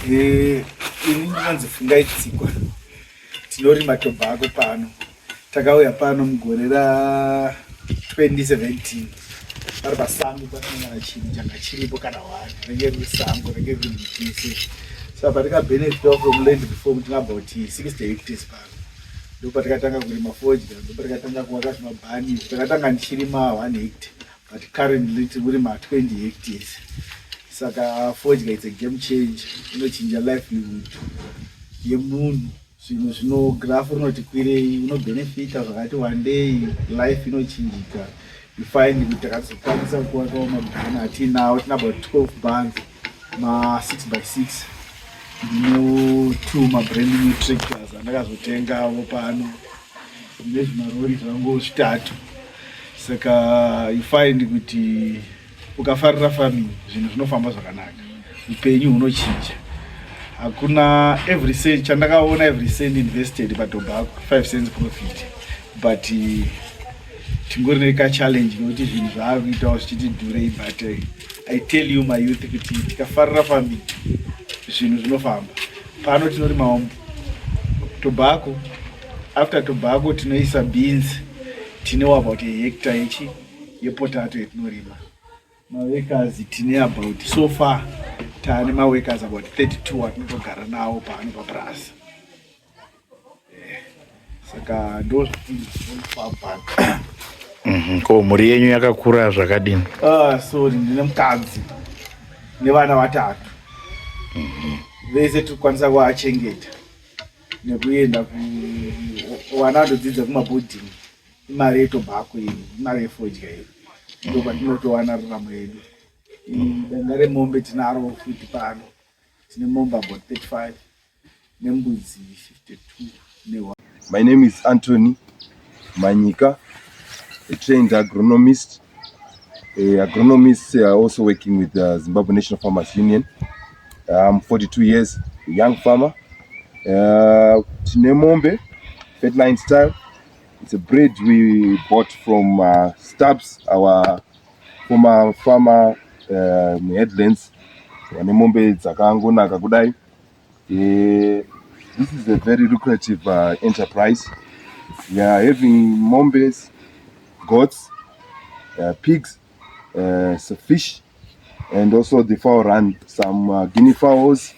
Ini ndinonzi Fungai Tsikwa, tinorima tobacco pano. Takauya pano mugore ra 2017, pari pasango pasina kana chinhu changa chiripo kana one, ringe riri sango, ringe riri mutisi. So apa tikabenefitawo from land reform, tine about 60 hectares pano. Ndopatikatanga kurima fodya, ndopatikatanga kuvaka zvimabhani. Takatanga ndichirima 1 hectare, but currently tiri kurima 20 hectares. Saka fodya, it's a game change, inochinja livelihood yemunhu. Zvinhu zvino graph rinoti kwirei, unobenefita zvakati wandei, life inochinjika. You find kuti takazokwanisa kuvakawo mabhani atiinawo. Tina about 12 barns, ma6 by 6. Ndinewo two mabrand new tractors andakazotengawo pano, nezvimarori zvangu zvitatu. Saka you find kuti ukafarira farming, zvinhu zvinofamba zvakanaka, upenyu hunochinja. Hakuna every cent chandakaona, every cent invested patobacco, 5 cents profit. But tingori nekachallenge nekuti zvinhu zvaakuitawo zvichiti dhurei. But I tell you, my youth, kuti tikafarira farming, zvinhu zvinofamba. Pano tinorima tobacco, after tobacco tinoisa beans. Tinewo about a hectare yechi yepotato yetinorima. Maworkers tine about, so far taane maworkers about 32 atinotogara nawo pano papurasi. Saka ndo zvatinofamba. Ko mhuri yenyu yakakura zvakadini? Ah, sorry, ndine mukadzi nevana vatatu. Vese tirikukwanisa kuvachengeta nekuenda vana vatodzidza kumabhodhingi. Imari yetobacco iyi, imari yefodya iyi, ndo kwatinotowana raramo yedu. Danga remombe tinaro futi pano. Tine mombe about 35 nembudzi 52 ne My name is Anthony Manyika, a trained agronomist. Agronomists are also working with the Zimbabwe National Farmers Union. I'm 42 years, a young farmer. Tine mombe, Fatline style. It's a breed we bought from Stubbs, our former farmer muHeadlands. Vane mombe dzakangonaka kudai. This is a very lucrative enterprise. We are having mombes, goats, pigs, some fish, and also the fowl run, some guinea fowls,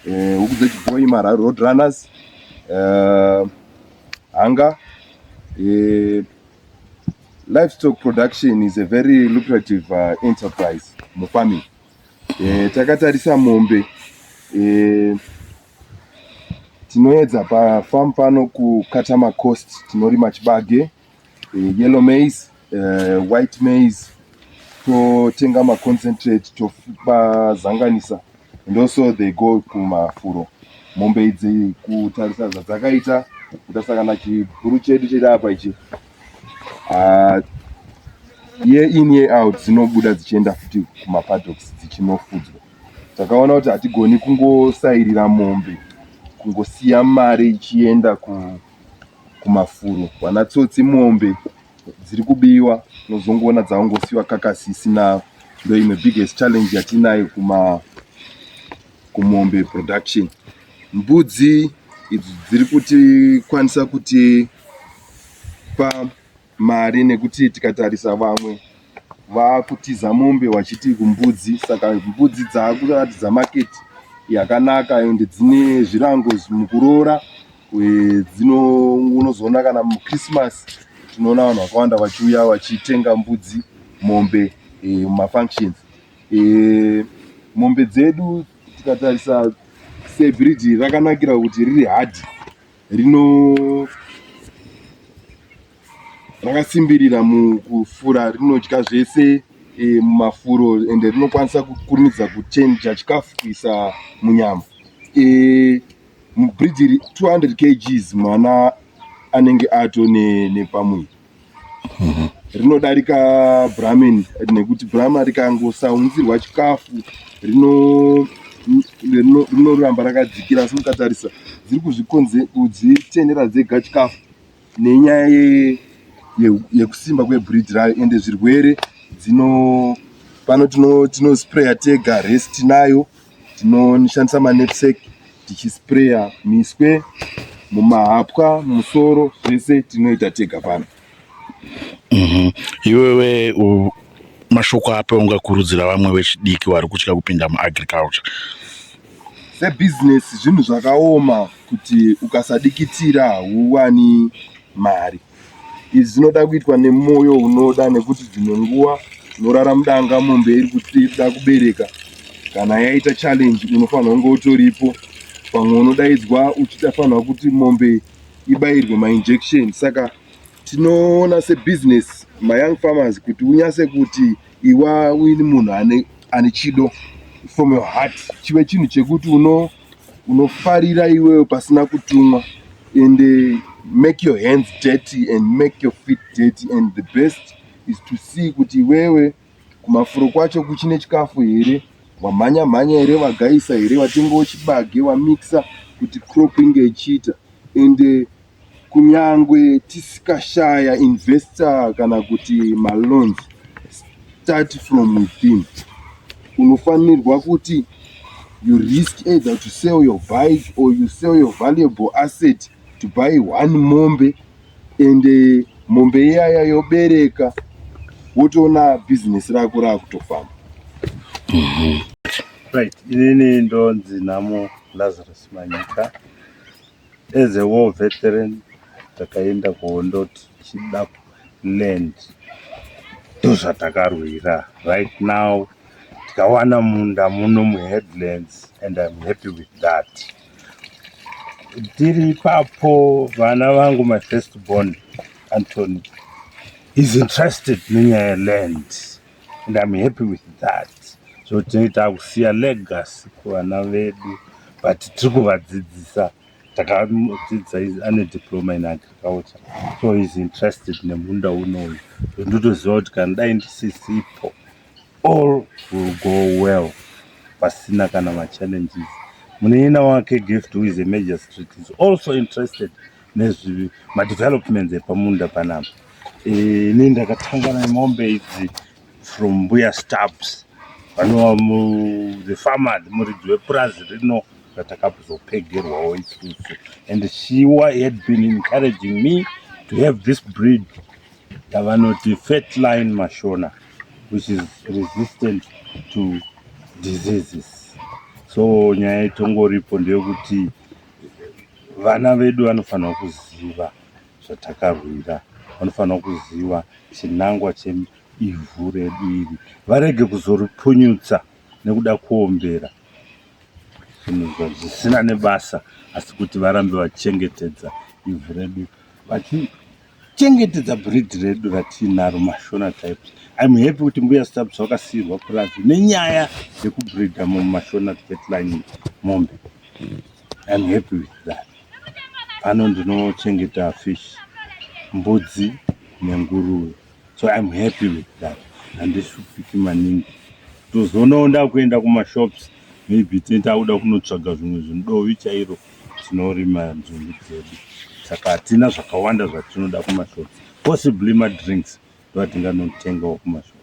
huku dzechibhoyi, road runners, hanga. Livestock production is a very lucrative enterprise mufarming. Takatarisa mombe, tinoedza pafarm pano kukata macost. Tinorima chibage, yellow maize, white maize, totenga maconcentrate, tobazanganisa, and also they go kumafuro. Mombe idzi, kutarisa zvadzakaita, kutarisa kana chibhuru chedu chiri apa ichi, year in, year out dzinobuda dzichienda futi kumapaddocks dzichinofudzwa. Takaona kuti hatigoni kungosairira mombe, kungosiya mari ichienda kumafuro. Vanatsotsi, mombe dziri kubiwa, unozongoona dzangosiyiwa kakasi isina. Ndo imwe biggest challenge yatinayo kuma kumombe production. Mbudzi idzi dziri kutikwanisa kutipa mari, nekuti tikatarisa vamwe vakutiza mombe vachiti kumbudzi. Saka mbudzi dzakuratidza market yakanaka, ende dzine zvirango mukuroora. Unozoona kana muChristmas tinoona vanhu vakawanda vachiuya vachitenga mbudzi, mombe mumafunctions. Mombe dzedu, tikatarisa sebreed, rakanakira kuti riri hardy, rino rakasimbirira mukufura, rinodya zvese mumafuro, ende rinokwanisa kukurumidza kuchenja chikafu kuisa munyama. Mubreed iri 200 kgs mwana anenge ato nepamuviri. Rinodarika Brahman, nekuti Brahman rikangosaunzirwa chikafu rinoramba rakadzikira, asi mukatarisa dziri kudzitenera dzega chikafu nenyaya yekusimba kwebreed rayo. Ende zvirwere dzino pano tinospraya tega, rest tinayo. Tinoshandisa manapsack tichispreya miswe, mumahapwa, musoro, zvese tinoita tega pano. Iwewe mashoko api ungakurudzira vamwe vechidiki vari kutya kupinda muagriculture? Sebhizinesi zvinhu zvakaoma kuti ukasadikitira hauwani mari. Izvi zvinoda kuitwa nemwoyo unoda, nekuti dzimwe nguva unorara mudanga mombe iri kuda kubereka. Kana yaita challenge unofanirwa kunge utoripo. Pamwe unodaidzwa uchitafanirwa kuti mombe ibayirwe mainjection. Saka tinoona sebhizinesi mayoung farmers kuti unyase kuti iwa uini munhu ane chido from your heart, chive chinhu chekuti unofarira iwewe pasina kutumwa, and make your hands dirty and make your feet dirty, and the best is to see kuti iwewe kumafuro kwacho kuchine chikafu here, wamhanya mhanya here, wagaisa here, watengawo chibage, wamixa kuti crop inge ichiita. And kunyangwe tisikashaya investor kana kuti maloans, start from within. Unofanirwa kuti you risk either to sell your bike or you sell your valuable asset to buy one mombe, and mombe iyaya yobereka, wotoona bhizinesi rako raakutofamba. Right, inini ndonzi Nhamo Lazarus Manyika. As a war veteran, takaenda kuhondo tichida land, ndozvatakarwira. Right now tikawana munda muno muHeadlands and I'm happy with that. Tiri ipapo, vana vangu, my first born Anthony is interested nenyaya yeland and I'm happy with that. So tinenge takusiya legacy kuvana vedu, but tiri kuvadzidzisa. Takamudzidza, ane diploma in agriculture, so is interested nemunda unoyu. Ndotoziva kuti kana dai ndisisipo, all will go well pasina kana machallenges. Munin'ina wake Gift, who is a magistrate, is also interested nezvemadevelopments epamunda panapa. Ini ndakatanga nemombe idzi from Mbuya Stubbs, vanova the farmer, muridzi wepurazi rino ratakazopegerwawo isusu, and she had been encouraging me to have this breed yavanoti Fatline Mashona, which is resistant to diseases. So nyaya itongoripo ndeyekuti vana vedu vanofanira kuziva zvatakarwira, vanofanira kuziva chinangwa cheivhu redu iri, varege kuzoripunyutsa nekuda kuombera zvinhu zvisina nebasa, asi kuti varambe vachichengetedza ivhu redu, vachichengetedza breed redu ratiinaro, Mashona types. I'm happy kuti Mbuya Stubbs vakasiyirwa purazi nenyaya yekubreeda muMashona Fatline mombe. I'm happy with that. Pano ndinochengeta fish, mbudzi nenguruve, so I'm happy with that. Handishupiki maningi. Tozoonawo ndakuenda kumashops, maybe tinenge takuda kunotsvaga zvimwe zvindovi chairo. Tinorima nzungu dzedu, saka hatina zvakawanda zvatinoda kumashops, possibly madrinks ndoatinganotengawo kumashops.